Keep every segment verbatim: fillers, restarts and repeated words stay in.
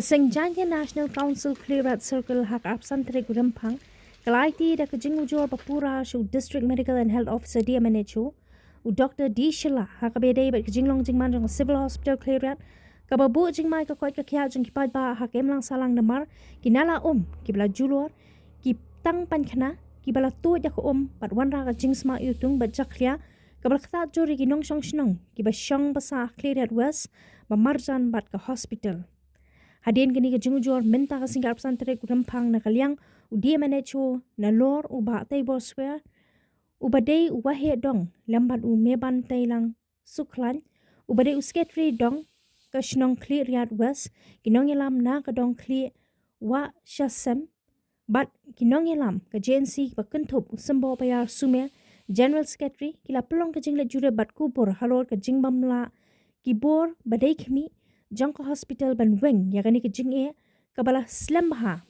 Seng Jaintia National Council Khliehriat Circle ha ka arphew san tarik Rymphang ka la aiti da ka jingujor ba pura sha u District Medical and Health Officer, D M N H O, u Doctor D Shylla, ha kaba ïadei bad ka jinglong jingman jong ka Civil Hospital Khliehriat, kaba buh jingma ïa ka koit ka khiah jong ki paidbah ha ka imlang sahlang namar ki nala um kiba la julor, ki tang painkhana, kiba la tuid ïa ka um bad wanrah ka jingsma iwtung bad jakhlia, kaba la ktah jur ïa ki nongshong shnong kiba shong basa ha Khliehriat West ba marjan bad ka hospital. Hadien kane ka jingujor mynta ka sngi ka arphew san tarik Rymphang, na ka liang u D M N H O, nalor u Bah Teibor Swer, uba dei u waheh dong lem bad u Meban Teilang Sukhlain, uba dei u Secretary dong ka shnong Khliehriat West, ki nongïalam na ka dong Khlieh Wah Shasem, bad ki nongïalam ka J N C kiba kynthup u Symboh Paiar Sumer, General Secretary, ki la pynlong ka jingleit jurip bad kubur halor ka jingbym lah ki bor ba dei khmih jong ka hospital ban weng ïa kane ka jingeh kaba la slem bha.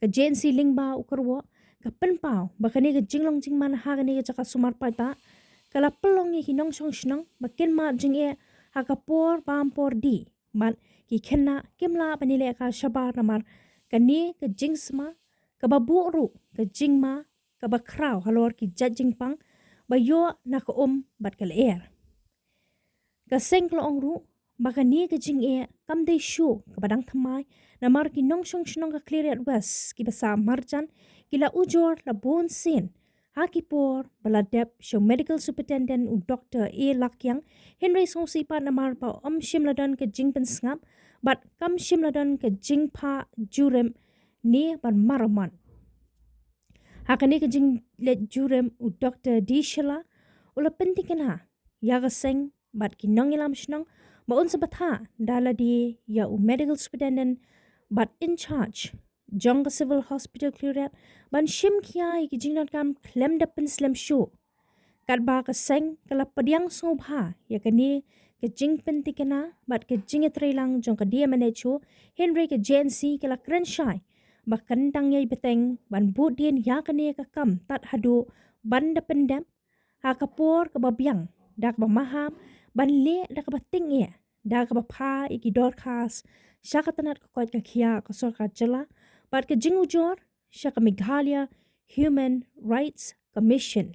Ka J N C lyngba u kyrwoh ka pynpaw ba kane ka jinglong jingman ha kane ka jaka sumar paidbah ka la pynlong ïa ki nongshong shnong ba kin mad jingeh ha ka por bam por dih, bad ki khynnah kim lah ban ïalehkai shabar namar kane ka jingsma, kaba buh ruh ka jingma kaba khraw halor ki jait jingpang ba ïoh na ka um bad ka lyer. Ka seng ka la ong ruh ba kane ka jingeh kam dei shuh kaba dang thymmai, namar ki nongshong shnong ka Khliehriat West kiba sah marjan ki la ujor la bun sien ha ki por ba la dep sha u Medical Superintendent, u Doctor A Lakiang, hynrei sngewsih pat namar ba ym shym la don ka jingpynsngap bad kam shym la don ka jingphah jurip ne ban maramot. Ha kane ka jingleit jurip u Doctor D Shylla u la pyntikna ïa ka seng bad ki nongïalam shnong ba un sa bthah da lade ïa u Medical Superintendent bad in charge jong ka Civil Hospital Khliehriat ban shim khia ïa ki jingdonkam khlem da pynslem shuh. Katba ka seng ka la pdiang sngewbha ïa kane ka jingpyntikna bad ka jingïatreilang jong ka D M N H O, hynrei ka J N C ka la kren shai ba kan dang ïai bteng ban bud dien ïa kane ka kam tad haduh ban da pyndep ha ka por kaba biang da kaba maham ban leh da kaba tyngeh da kaba phah ïa ki dorkhas sha ka tnat ka koit ka khiah ka sorkar jylla bad ka jingujor sha ka Meghalaya Human Rights Commission.